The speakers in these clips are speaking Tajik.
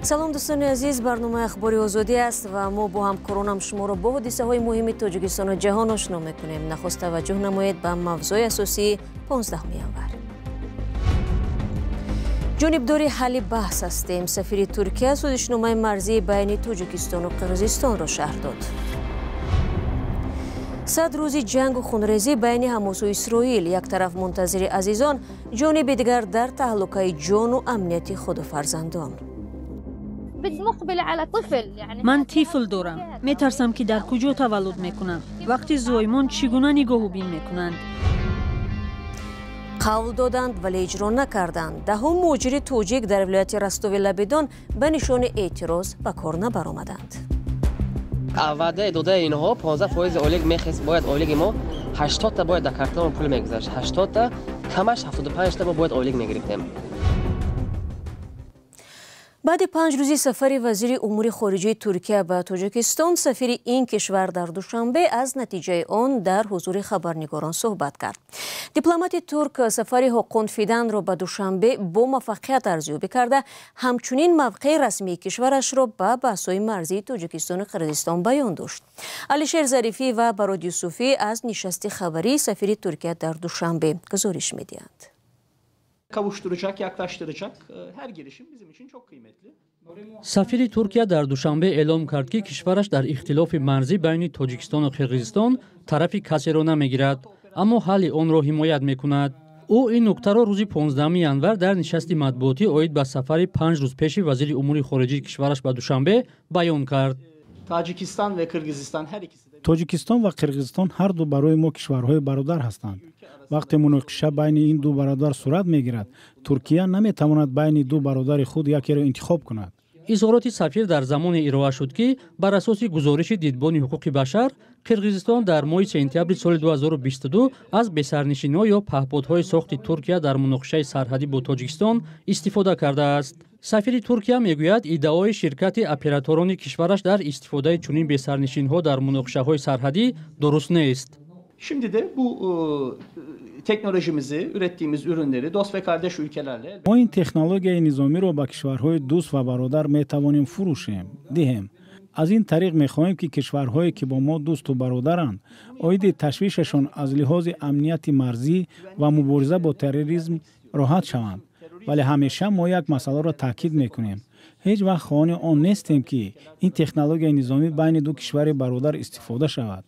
Салом, дӯстони азиз. Барномаи Ахбори Озодӣ аст ва мо бо ҳамкоронам шуморо бо ҳодисаҳои муҳими Тоҷикистону ҷаҳон ошно мекунем. Нахуст таваҷҷӯҳ намоед ба мавзӯи асосии 15 январ. Ҷонибдори ҳалли баҳс ҳастем. Сафири Туркия созишномаи марзии байни Тоҷикистону Қирғизистонро шарҳ дод. 100 рӯзи ҷангу хунрезӣ байни Ҳамосу Исроил. Як тараф мунтазири азизон, ҷониби дигар дар таҳлукаи ҷону амнияти худу фарзандон. Ман тифл дорам, метарсам, ки дар куҷо таваллуд мекунам, вақти зоимон чӣ гуна нигоҳубин мекунанд. Қавл доданд, вале иҷро накарданд. Даҳум муҳоҷири тоҷик дар вилояти Ростови Лабидон ба нишони эътироз ба кор набаромаданд. Ваъдаи додаи инҳо 15 фоизи ойлик мехест. Бояд ойлиги мо 80-та, бояд дар картамо пул мегузашт 80-та, камаш 75-та мо бояд ойлик мегирифтем. Баъди 5 рӯзи сафари вазири умури хориҷаи Туркия ба Тоҷикистон, сафири ин кишвар дар Душанбе аз натиҷаи он дар ҳузури хабарнигорон суҳбат кард. Дипломати турк сафари Ҳоқон Фиданро ба Душанбе бо муваффақият арзёбӣ карда, ҳамчунин мавқеи расмии кишварашро ба баҳсҳои марзии Тоҷикистону Қирғизистон баён дошт. Алишер Зарифӣ ва Барод Юсуфӣ аз нишасти хабарии сафири Туркия дар Душанбе гузориш медиҳанд. Kavuşturacak, yaklaştıracak her girişim bizim için çok kıymetli. Сафири Туркия дар Душанбе эълом кард, ки кишвараш дар ихтилофи марзӣ байни Тоҷикистону Қирғизистон тарафи касеро намегирад, аммо ҳалли онро ҳимоят мекунад. Ӯ ин нуктаро рӯзи 15 январ дар нишасти матбуотӣ оид ба сафари 5 рӯз пеши вазири умури хориҷии кишвараш ба Душанбе баён кард. Tacikistan ve Kırgızistan her ikisi de Тоҷикистон ва Қирғизистон ҳарду барои мо кишварҳои бародар ҳастанд. Вақте муноқиша байни ин ду бародар сурат мегирад, Туркия наметавонад байни ду бародари худ якеро интихоб кунад. Изҳороти сафир дар замоне ироа шуд, ки бар асоси гузориши Дидбони ҳуқуқи башар, Қирғизистон дар моҳи сентябри соли 2022 аз бесарнишинҳо ё паҳподҳои сохти Туркия дар муноқишаи сарҳадӣ бо Тоҷикистон истифода кардааст. Сафири Туркия мегӯяд, иддаои ширкати операторони кишвараш дар истифодаи чунин бесарнишинҳо дар муноқишаҳои сарҳадӣ дуруст нест. Şimdi de bu teknolojimizi, ürettiğimiz ürünleri dost ve kardeş ülkelerle Мо ин технологияи низомиро ба кишварҳои дӯст ва бародар метавонем фурӯшем, диҳем. Аз ин тариқ мехоҳем, ки кишварҳое, ки бо мо дӯсту бародаранд, оиди ташвишашон аз лиҳози амнияти марзӣ ва мубориза бо терроризм роҳат шаванд. Вале ҳамеша мо як масъаларо таъкид мекунем: ҳеҷ вақт хоҳони он нестем, ки ин технологияи низомӣ байни ду кишвари бародар истифода шавад.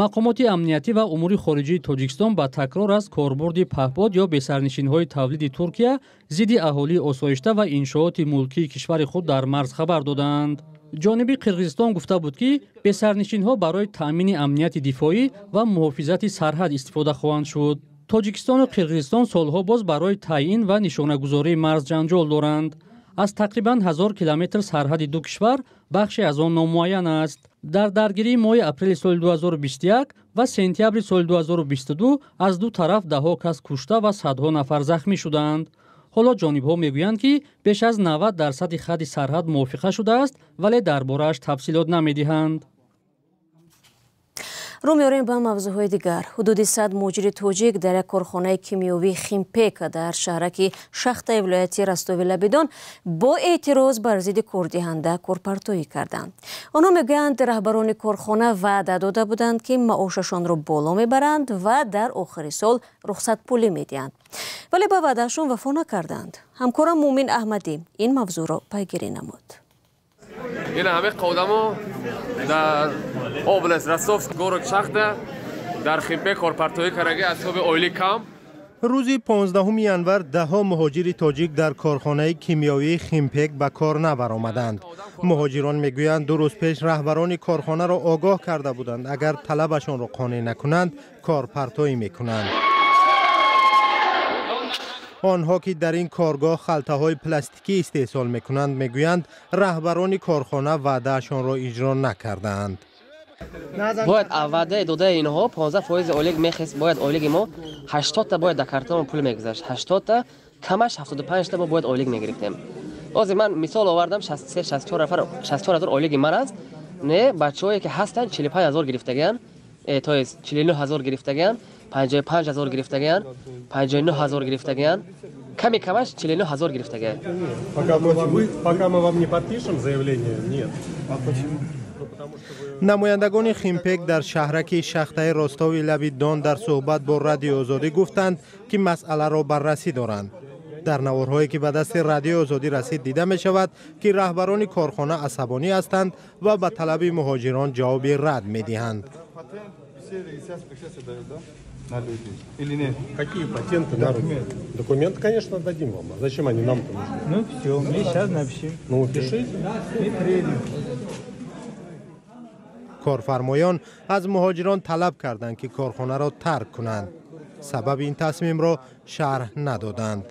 Мақомоти амниятӣ ва умури хориҷии Тоҷикистон ба такрор аз корбурди паҳпод ё бесарнишинҳои тавлиди Туркия зидди аҳолии осоишта ва иншооти мулкии кишвари худ дар марз хабар додаанд. Ҷониби Қирғизистон гуфта буд, ки бесарнишинҳо барои таъмини амнияти дифоӣ ва муҳофизати сарҳад истифода хоҳанд шуд. Тоҷикистону Қирғизистон солҳо боз барои таъйин ва нишонагузории марз ҷанҷол доранд. Аз тақрибан 1000 километр сарҳади ду кишвар бахше аз он номуайян аст. Дар даргирии моҳи апрели соли 2021 ва сентябри соли 2022 аз ду тараф даҳҳо кас кушта ва садҳо нафар захмӣ шуданд. Ҳоло ҷонибҳо мегӯянд, ки беш аз 90 дарсади хатти сарҳад мувофиқа шудааст, вале дар борааш тафсилот намедиҳанд. Рӯ меорем ба мавзӯъҳои дигар. Ҳудуди 100 муҳоҷири тоҷик дар як корхонаи кимиёвии Химпек дар шаҳраки Шахтаи вилояти Ростови Лабидон бо эътироз бар зидди кордиҳанда корпартоӣ карданд. Онҳо мегӯянд, раҳбарони корхона ваъда дода буданд, ки маошашонро боло мебаранд ва дар охири сол рухсатпулӣ медиҳанд, вале ба ваъдаашон вафо накарданд. Ҳамкорам Муъмин Аҳмадӣ ин мавзӯъро пайгирӣ намуд. Ина ҳамин одамо дар область Ростов, город Шахта, дар Химпек корпартоӣ кардаги аз ҳисоби ойлик кам. Рӯзи 15 январ даҳҳо муҳоҷири тоҷик дар корхонаи кимиёвии Химпек ба кор набаромаданд. Муҳоҷирон мегӯянд, 2 рӯз пеш раҳбарони корхонаро огоҳ карда буданд, агар талабашонро қонеъ накунанд, корпартоӣ мекунанд. Онҳо, ки дар ин коргоҳ халтаҳои пластикӣ истеҳсол мекунанд, мегӯянд, раҳбарони корхона ваъдаашонро иҷро накардаанд. Бояд ваъдаи додаи инҳо 15 фоизи ойлик мехест. Бояд ойлиги мо 80-та, бояд дар картамо пул мегузашт 80-та, камаш 75-та мо бояд ойлик мегирифтем. Ҳозир ман мисол овардам, 63, 64 нафар, 64 ҳазор ойлиги ман аст. Не, бачаҳое ки ҳастанд, 45 ҳазор гирифтагиан, то есть 49 ҳазор гирифтагиан. 55 ҳазор гирифтагиянд, 59 ҳазор гирифтагиянд, ками камаш 49 ҳазор гирифтагиянд. Пока мы вам не подпишем заявление, нет. Намояндагони Химпек дар шаҳраки Шахтаи Ростови лаби Дон дар суҳбат бо Радиои Озодӣ гуфтанд, ки масъаларо баррасӣ доранд. Дар наворҳое ки ба дасти Радиои Озодӣ расид, дида мешавад, ки раҳбарони корхона асабонӣ ҳастанд ва ба талаби муҳоҷирон ҷавоби рад медиҳанд. Или нет? Какие патенты на руки? Документы, конечно, дадим вам. А зачем они нам-то нужны? Ну все, мы сейчас напишем. Ну, пишите. Мы приедем. Корфармоён аз муҳоҷирон талаб карданд, ки корхонаро тарк кунанд. Сабаби ин тасмимро шарҳ надоданд.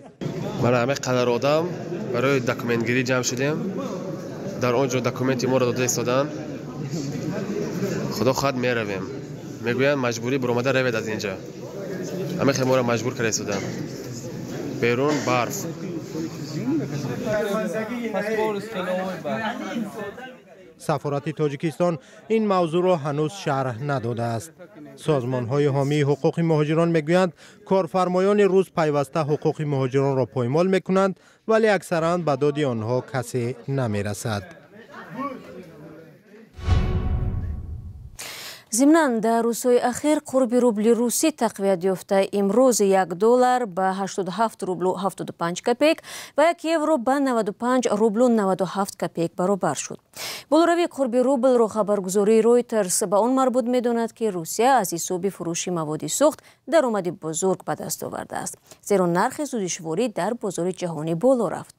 Мана ҳамин қадар одам барои документгирӣ ҷамъ шудем. Дар он ҷо документи моро дода истоданд. Худо хоҳад, меравем. Мегӯянд, маҷбурӣ баромада равед аз инҷа. Ҳамин хел моро маҷбур карда истоданд. Берун барф. Сафорати Тоҷикистон ин мавзӯъро ҳанӯз шарҳ надодааст. Созмонҳои ҳомии ҳуқуқи муҳоҷирон мегӯянд, корфармоёни рӯз пайваста ҳуқуқи муҳоҷиронро поймол мекунанд, вале аксаран ба доди онҳо касе намерасад. Зимнан, дар рӯзҳои ахир қурби рубли русӣ тақвият ёфта. Имрӯз 1 доллар ба 87 рублу 75 копеек ва 1 евро ба 95 рублу 97 копеек баробар шуд. Болоравии қурби рублро хабаргузории Ройтерс ба он марбут медонад, ки Русия аз ҳисоби фурӯши маводи сӯхт даромади бузург ба даст овардааст, зеро нархи сӯзишворӣ дар бозори ҷаҳонӣ боло рафт.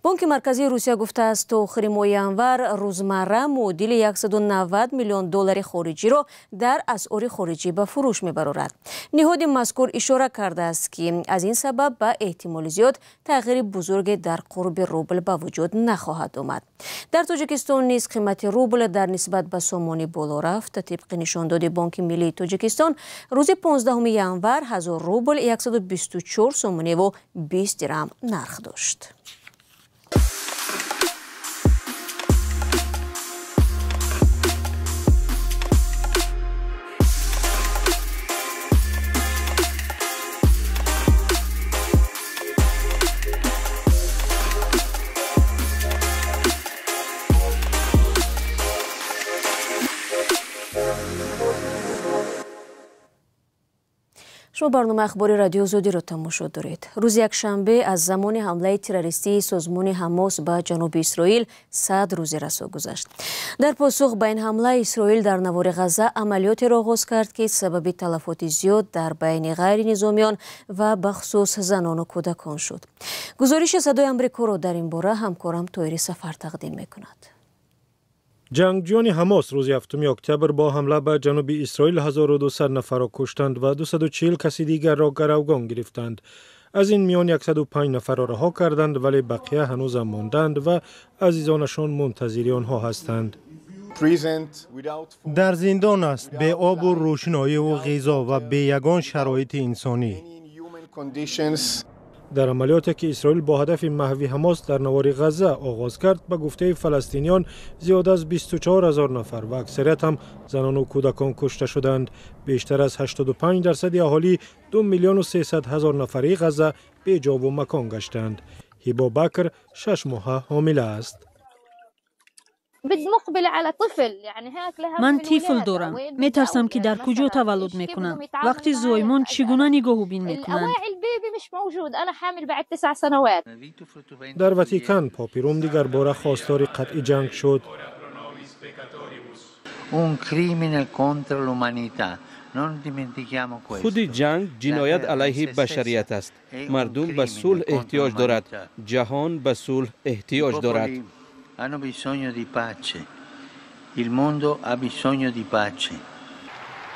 Бонки марказии Русия гуфтааст, то охири моҳи январ рӯзмарра муодили 190 миллион доллари хориҷиро дар асъори хориҷӣ ба фурӯш мебарорад. Ниҳоди мазкур ишора кардааст, ки аз ин сабаб ба эҳтимоли зиёд тағйири бузурге дар қурби рубл ба вуҷуд нахоҳад омад. Дар Тоҷикистон низ қимати рубл дар нисбат ба сомонӣ боло рафт. Тибқи нишондоди Бонки миллии Тоҷикистон, рӯзи 15 январ 1000 рубл 124 сомониву 20 дирам нарх дошт. Шумо барномаи ахбори Радиои Озодиро тамошо доред. Рӯзи якшанбе аз замони ҳамлаи террористии созмони Ҳамос ба ҷануби Исроил 100 рӯзи расо гузашт. Дар посух ба ин ҳамла Исроил дар навори Ғазза амалиётеро оғоз кард, ки сабаби талафоти зиёд дар байни ғайринизомиён ва бахусус занону кӯдакон шуд. Гузориши Садои Амрикоро дар ин бора ҳамкорам Тоири Сафар тақдим мекунад. Ҷангҷӯёни Ҳамос рӯзи 7 октябр бо ҳамла ба ҷануби Исроил 1200 нафарро куштанд ва 240 каси дигарро гаравгон гирифтанд. Аз ин миён 105 нафарро раҳо карданд, вале бақия ҳанӯзам монданд ва азизонашон мунтазири онҳо ҳастанд. Дар зиндон аст, беобу рӯшноиву ғизо ва бе ягон шароити инсонӣ. Дар амалиёте ки Исроил бо ҳадафи маҳви Ҳамос дар навори Ғазза оғоз кард, ба гуфтаи фаластиниён зиёд аз 24 ҳазор нафар ва аксарият ҳам занону кӯдакон кушта шуданд. Бештар аз 85% аҳолии 2 миллиону 300 ҳазор нафарии Ғазза беҷову макон гаштанд. Ҳибо Бакр 6 моҳа ҳомила аст. Ман тифл дорам. Метарсам, ки дар куҷо таваллуд мекунам. Вақти зоимон чӣ гуна нигоҳубин мекунанд? Дар Ватикан Попи Рум дигар бора хостори қатъи ҷанг шуд. Худи ҷанг ҷиноят алайҳи башарият аст. Мардум ба сулҳ эҳтиёҷ дорад. Ҷаҳон ба сулҳ эҳтиёҷ дорад. Hanno bisogno di pace. Il mondo ha bisogno di pace.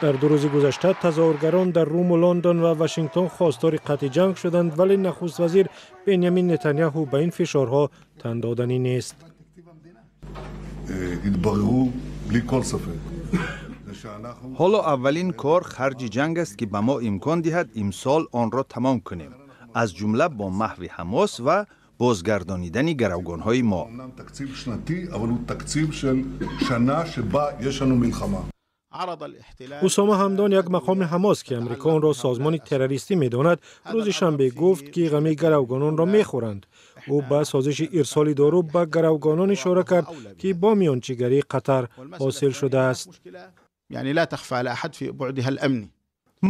Дар ду рӯзи гузашта тазоҳургарон дар Руму Лондон ва Вашингтон хостори қатъи ҷанг шуданд, вале нахуст вазир Бенямин Нетаняҳу ба ин фишорҳо тан доданӣ нест. Ҳоло аввалин кор харҷи ҷанг аст, ки ба мо имкон диҳад имсол онро тамом кунем, аз ҷумла бо маҳви Ҳамос ва бозгардонидани гаравгонҳои мо. Усома Ҳамдон, як мақоми Ҳамос, ки Амрико онро созмони террористӣ медонад, рӯзи шанбе гуфт, ки ғами гаравгононро мехӯранд. Ӯ ба созиши ирсоли дору ба гаравгонон ишора кард, ки бо миёнчигарии Қатар ҳосил шудааст.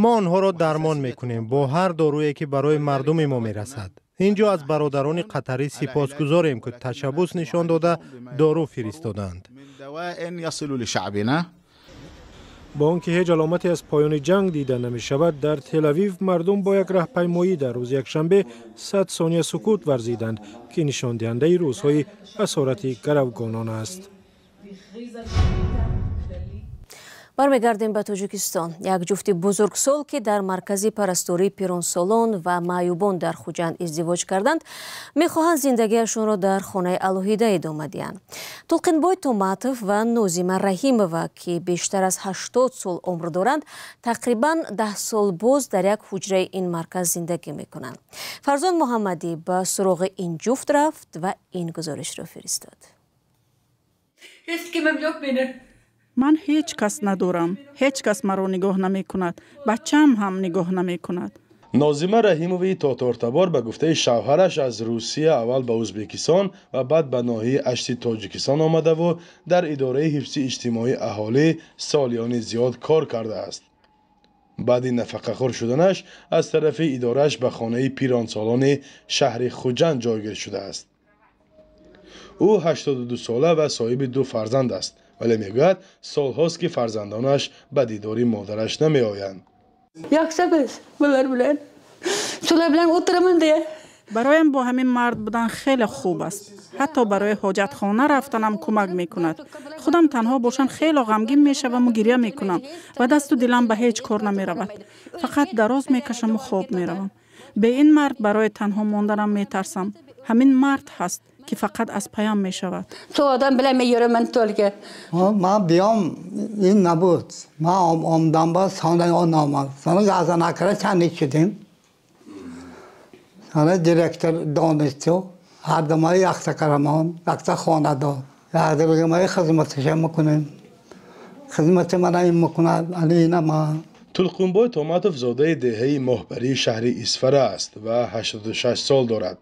Мо онҳоро дармон мекунем бо ҳар доруе, ки барои мардуми мо мерасад. Ин ҷо аз бародарони қатарӣ сипосгузорем, ки ташаббус нишон дода, дору фиристоданд. Бо он ки ҳеҷ аломате аз поёни ҷанг дида намешавад, дар Телавив мардум бо як раҳпаймоӣ дар рӯзи якшанбе 100 сония сукут варзиданд, ки нишондиҳандаи рӯзҳои асорати гаравгонон аст. Бармегардем ба Тоҷикистон. Як ҷуфти бузургсол, ки дар маркази парастории пиронсолон ва маъюбон дар Хуҷанд издивоҷ карданд, мехоҳанд зиндагиашонро дар хонаи алоҳида идома диҳанд. Тулқинбой Томатов ва Нозима Раҳимова, ки бештар аз 80 сол умр доранд, тақрибан 10 сол боз дар як ҳуҷраи ин марказ зиндагӣ мекунанд. Фарзон Муҳаммадӣ ба суроғи ин ҷуфт рафт ва ин гузоришро фиристод. Ман ҳеҷ кас надорам, ҳеҷ кас маро нигоҳ намекунад, бачаам ҳам нигоҳ намекунад. Нозима Раҳимоваи тотортабор ба гуфтаи шавҳараш аз Русия аввал ба Ӯзбекистон ва баъд ба ноҳияи Ашти Тоҷикистон омадаву дар идораи ҳифзи иҷтимоии аҳолӣ солиёни зиёд кор кардааст. Баъди нафақахӯр шуданаш аз тарафи идорааш ба хонаи пиронсолони шаҳри Хуҷанд ҷойгир шудааст. Ӯ 82 сола ва соҳиби ду фарзанд аст, вале мегӯяд, солҳост, ки фарзандонаш ба дидори модараш намеоянд. Бароям бо ҳамин мард будан хеле хуб аст. Ҳатто барои ҳоҷатхона рафтанам кӯмак мекунад. Худам танҳо бошам, хеле ғамгин мешаваму гиря мекунам ва дасту дилам ба ҳеҷ кор намеравад. Фақат дароз мекашаму хоб меравам. Бе ин мард барои танҳо монданам метарсам. Ҳамин мард ҳаст, ки фақат аз паям мешавад. Ман биём, ин набуд. Ман омдам, ба сона он омад. Сона газанакара чандик шудем. Сона директор донисту ҳардамаи якта карамон, якта хона дод. Якдигамаи хизматаша мекунем. Хизмати мана ин мекунад, ани ина ман. Тулқунбой Томатов зодаи деҳаи Моҳбарии шаҳри Исфара аст ва 86 сол дорад.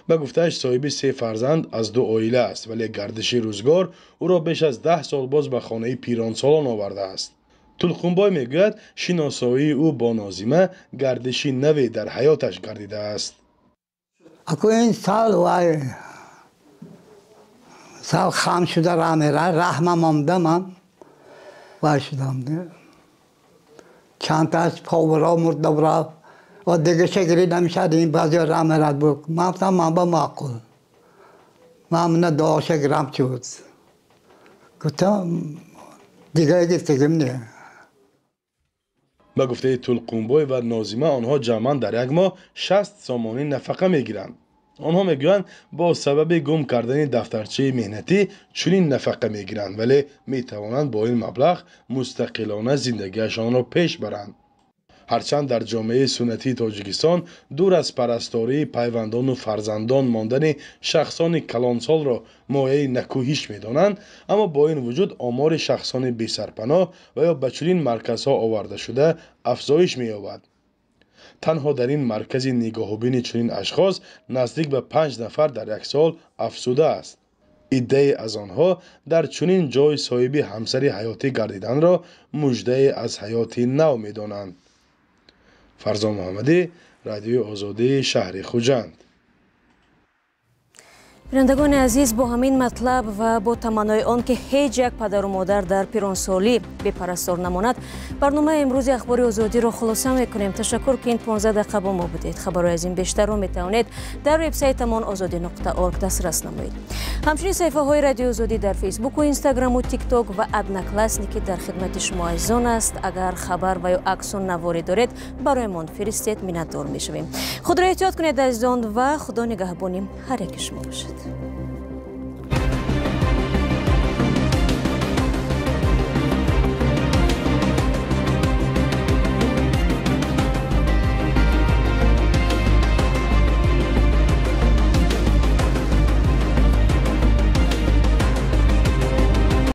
Ба гуфтааш, соҳиби се фарзанд аз ду оила аст, вале гардиши рӯзгор ӯро беш аз 10 сол боз ба хонаи пиронсолон овардааст. Тулқунбой мегӯяд, шиносоии ӯ бо Нозима гардиши наве дар ҳаёташ гардидааст. Аку ин сол вай сол хам шуда раҳ мера, раҳмам омда, ман вай шудам. Чандтааш повара мурда рафт ва дигаша гирӣ намешад, ин баъзеҳо раҳ мерад буд. Ман гуфтам, ман ба маъқул. Ман мина дуоша гирам чуд. Гуфтам, дигаре гирифтагим не. Ба гуфтаи Тулқунбой ва Нозима, онҳо ҷамъан дар як моҳ 60 сомонӣ нафақа мегиранд. Онҳо мегӯянд, бо сабаби гум кардани дафтарчаи меҳнатӣ чунин нафақа мегиранд, вале метавонанд бо ин маблағ мустақилона зиндагиашонро пеш баранд. Ҳарчанд дар ҷомеаи суннатии Тоҷикистон дур аз парастории пайвандону фарзандон мондани шахсони калонсолро мояи накӯҳиш медонанд, аммо бо ин вуҷуд омори шахсони бесарпаноҳ ва ё ба чунин марказҳо овардашуда афзоиш меёбад. Танҳо дар ин маркази нигоҳубини чунин ашхос наздик ба 5 нафар дар як сол афзудааст. Иддае аз онҳо дар чунин ҷой соҳиби ҳамсари ҳаётӣ гардиданро муждае аз ҳаёти нав медонанд. Фарзон Муҳаммадӣ, Радиои Озодӣ, шаҳри Хуҷанд. Бинандагони азиз, бо ҳамин матлаб ва бо таманнои он ки ҳеҷ як падару модар дар пиронсолӣ бепарастор намонад, барномаи имрӯзи Ахбори Озодиро хулоса мекунем. Ташаккур, ки ин 15 дақиқа бо мо будед. Хабарҳои аз ин бештарро метавонед дар вебсайтамон озодӣ.орг дастрас намоед. Ҳамчунин саҳифаҳои Радиои Озодӣ дар Фейсбуку, Инстаграму, Тикток ва Одноклассники дар хидмати шумо азизон аст. Агар хабар ва ё аксу наворе доред, бароямон фиристед, миннатдор мешавем. Худро эҳтиёт кунед, азизон, ва Худо нигаҳбони ҳар яки шумо бошад.